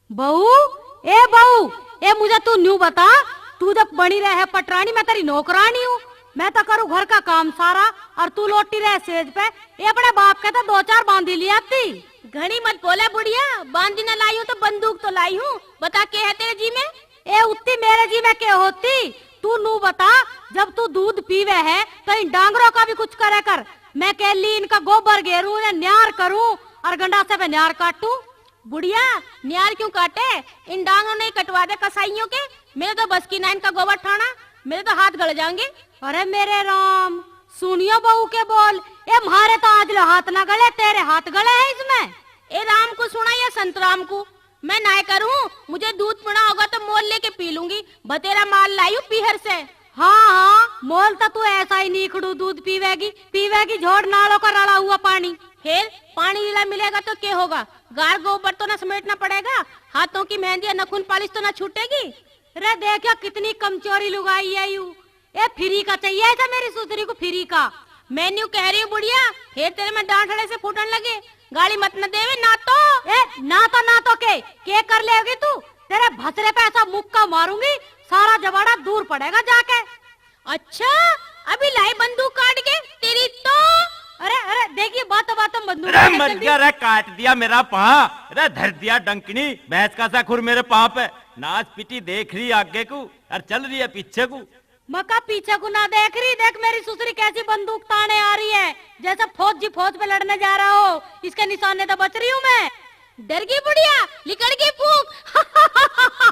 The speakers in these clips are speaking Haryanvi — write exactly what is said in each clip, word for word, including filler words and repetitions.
बहू, ए बहू, ए मुझे तू न्यू बता, तू जब बनी रहे है पटरानी, मैं तेरी नौकरानी हूँ, मैं तो करूँ घर का काम सारा, और तू लोटी रहे सेज पे। ए अपने बाप के तो दो चार बांधी लिया थी। घणी मत बोले बुढ़िया, बांधी ना लाई हूँ तो बंदूक तो लाई हूँ। बता के है तेरे जी में? ए उत्ती मेरे जी में के होती, तू नू बता, जब तू दूध पीवे है तो इन डांगरों का भी कुछ करे कर। मैं कह ली इनका गोबर गेरूं, इन्हें न्यार करूं और गंडासे पे न्यार काटूं। बुढ़िया, न्यार क्यों काटे? इन डांगों ने ही कटवा दे कसाईयों के। मेरे तो बस की ना इनका गोबर ठाना, मेरे तो हाथ गल जाएंगे। अरे मेरे राम, सुनियो बहू के बोल, ए म्हारे तो आज लो हाथ ना गले, तेरे हाथ गले हैं इसमें। ए राम को सुना या संत राम को, मैं नाय करूं, मुझे दूध पीना होगा तो मोल लेके पी लूंगी, बतेरा माल लाई हूँ पीहर से। हाँ हाँ, मोल तो तू ऐसा ही नीखड़ू दूध पीवेगी, पीवेगी झोड़ नालों का रला हुआ पानी। फिर पानी लीला मिलेगा तो क्या होगा, गार गोबर तो ना समेटना पड़ेगा, हाथों की मेहंदी या नखून पालिश तो ना छूटेगी। रे देखो कितनी कमचोरी लुगाई है यू, ए फ्री का चाहिए था मेरी सुथरी को, फ्री का। मैं न्यू कह रही हूँ बुढ़िया, फिर तेरे में डांठड़े से फूटन लगे, गाली मत न देवे ना तो। ए ना तो, ना तो के, के कर लेगी तू? तेरे भसरे पे ऐसा मुक्का मारूंगी, सारा जबाड़ा दूर पड़ेगा जाके। अच्छा, अभी लाई बंदूक काट के तेरी तो। अरे अरे, देखिए बातों बातों में बंदूक अरे काट मर दी। गया रे, काट दिया मेरा पाँ। अरे धर दिया डंकनी, भैंस का सा खुर मेरे पाँ पे। नाच पीटी देख रही आगे को और चल रही है पीछे को। मका पीछे को ना देख रही, देख मेरी सुसरी कैसी बंदूक ताने आ रही है, जैसे फौजी फौज पे लड़ने जा रहा हो। इसके निशाने तो बच रही हूँ मैं। डर गई बुढ़िया, लिकड़ गई फूंक।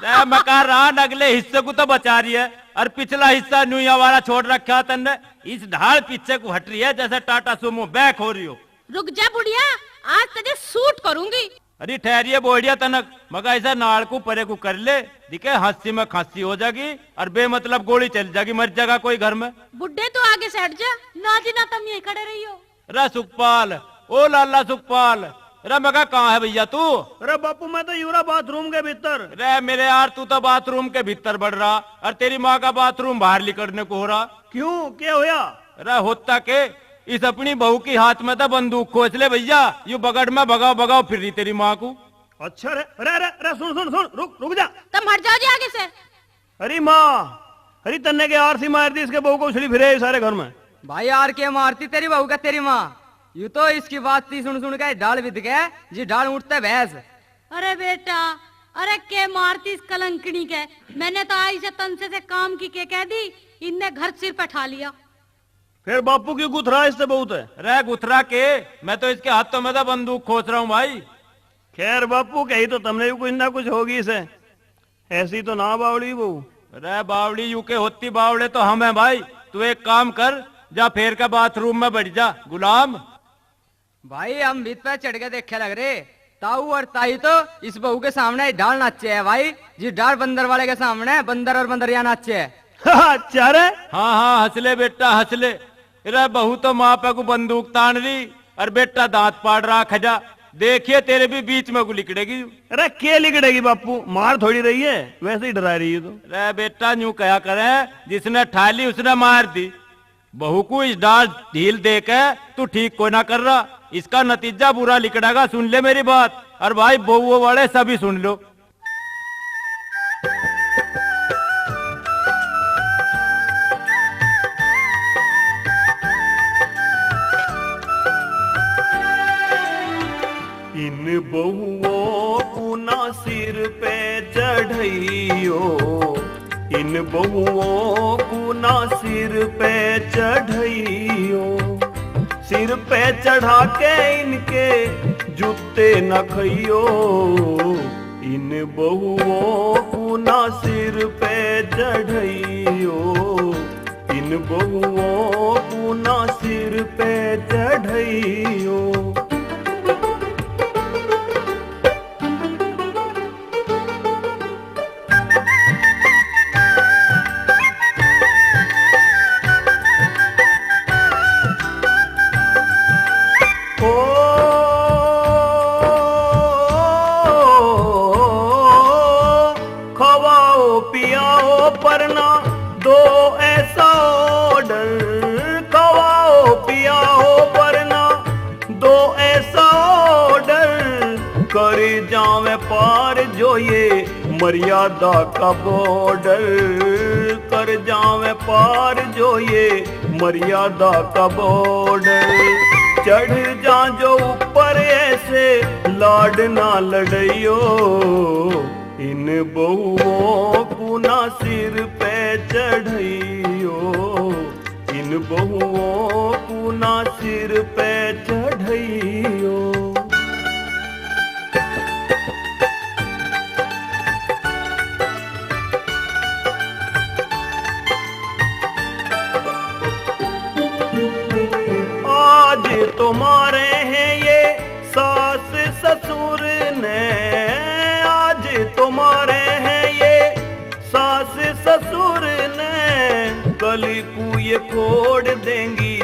ए, मका रान अगले हिस्से को तो बचा रही है, और पिछला हिस्सा न्यू आवारा छोड़ रखा तन्ने। इस ढाल पीछे को हट रही है, जैसे टाटा सुमो बैक हो रही हो। रुक जा बुढ़िया, आज तुझे सूट करूंगी। अरे ठहरिए बोढ़िया तनक, मगा ऐसा नाल को परे को कर ले, दिखे हंसी में खांसी हो जागी और बेमतलब गोली चल जागी, मर जाएगा कोई घर में। बुड्ढे तो आगे से हट जा। ना जी ना, तुम यहीं खड़े रहियो। रे सुखपाल, ओ लाला सुखपाल, रे मगा कहाँ है भैया तू? अरे बापू, मैं तो यूरा बाथरूम के भीतर। रे मेरे यार, तू तो बाथरूम के भीतर बढ़ रहा और तेरी माँ का बाथरूम बाहर निकलने को हो रहा। क्यों, क्या होया? अरे होता के, इस अपनी बहू की हाथ में तो बंदूक खोस ले भैया, यू बगड़ में भगाओ भगाओ फिर रही तेरी माँ को। अच्छा रे, रे, रे, रे, सुन, सुन, सुन, रुक, रुक जा। तुम हट जाओ जी आगे से। अरे माँ, अरे तन्ने के आरसी मार दी, इसके बहू को उछली फिरे सारे घर में। भाई यार के मारती तेरी बहू का तेरी माँ, यू तो इसकी बात थी सुन सुन के डाल बिद गए जी, डाल उठते भैंस। अरे बेटा, अरे के मारती इस कलंकनी के, मैंने तो आई से तनसे से काम की के कह दी, इनने घर सिर पे ठा लिया। फिर बापू क्यों गुथरा इससे बहुत है? रे गुथरा के, मैं तो इसके हाथों में तो बंदूक खोस रहा हूँ भाई। खैर बापू, कही तो तुमने भी कुछ ना कुछ होगी इसे, ऐसी तो ना बावली बहू। रे बावली यू के होती, बावले तो हम हैं भाई। तू एक काम कर, जा फेर के बाथरूम में बैठ जा गुलाम। भाई हम भीत पे चढ़ के देखे लग रहे, ताऊ और ताई तो इस बहू के सामने डाल नाचे है भाई, जी डाल बंदर वाले के सामने बंदर और बंदरिया नाचे है। अच्छा रे। हाँ हाँ हंस ले बेटा हंस ले। रे बहू तो माँ पे को बंदूक तान रही और बेटा दांत पाड़ रहा खजा। देखिए तेरे भी बीच में को लिकड़ेगी। अरे के लिकड़ेगी बापू, मार थोड़ी रही है, वैसे ही डरा रही है तो। रे बेटा न्यू कहा करे, जिसने ठा ली उसने मार दी। बहू को इस डाल ढील दे के तू ठीक कोई ना कर रहा, इसका नतीजा बुरा लिकड़ेगा। सुन ले मेरी बात, और भाई बहुओं वाले सभी सुन लो। इन बहुओं को ना सिर पे चढ़इयो, इन बहुओं को ना सिर पे चढ़इयो, सिर पे चढ़ा के इनके जूते न खइयो। इन बहुओं को ना सिर पे चढ़इयो, इन बहुओं को ना सिर पे चढ़इयो। ओ, खवाओ पियाओ पर ना दो ऐसा order, खवाओ पियाओ पर ना दो कर जावे पार जो ये मर्यादा का बॉर्डर, कर जावे पार जो ये मर्यादा का बॉर्डर। चढ़ जा जो ऊपर ऐसे लाड ना लड़इयो, इन बहुओं को ना सिर पे चढ़इयो, इन बहुओं को ना सिर पे चढ़इयो। आज तुम्हारे हैं ये सास ससुर ने, आज तुम्हारे हैं ये सास ससुर ने, कल को ये फोड़ देंगी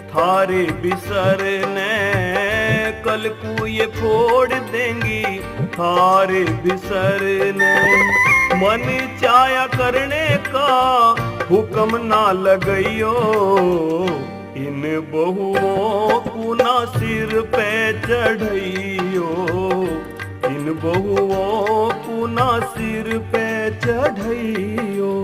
थारे बिसर ने, कल को ये फोड़ देंगी थारे बिसर ने। मन चाया करने का हुक्म ना लगइयो, इन बहुओं को ना सिर पे चढ़इयो, इन बहुओं को ना सिर पे चढ़इयो।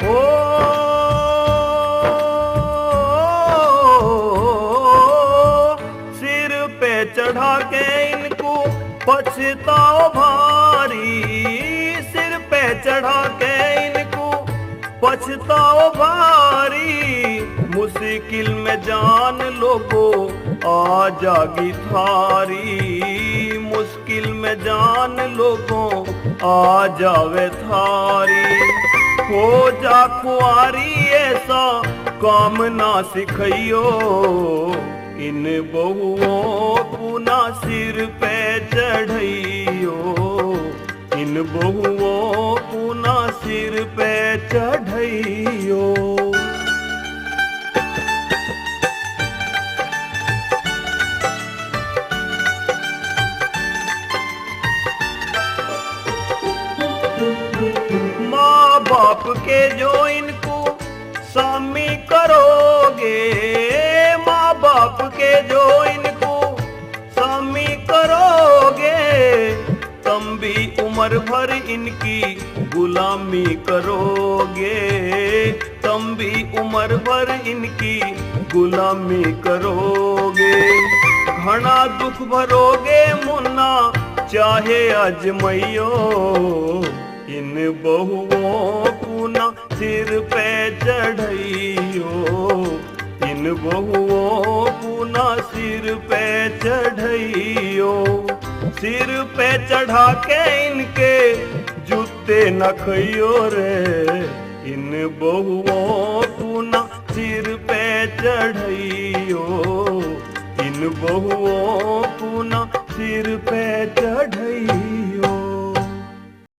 ओ, सिर पे चढ़ा के इनको पछताओ भारी, सिर पे चढ़ा के इनको पछताओ भारी। मुश्किल में जान लोगो आ जागी थारी, मुश्किल में जान लोगो आ जावे थारी। हो जा खुआरी ऐसा काम ना सिखइयो, इन बहुओं को ना सिर पे चढ़इयो, इन बहुओं को ना सिर पे चढ़इयो। माँ बाप के जो इनको सामी करोगे, माँ बाप के जो इनको सामी करोगे, तम भी उम्र भर इनकी गुलामी करोगे, तम भी उम्र भर इनकी गुलामी करोगे। घना दुख भरोगे मुन्ना चाहे अजमइयो, इन बहुओं को ना सिर पे चढ़इयो, इन बहुओं को ना सिर पे चढ़इयो। सिर पे चढ़ा के इनके जूते न खइयो रे, इन बहुओं को ना सिर पे चढ़इयो, इन बहुओं को ना सिर पे चढ़इयो।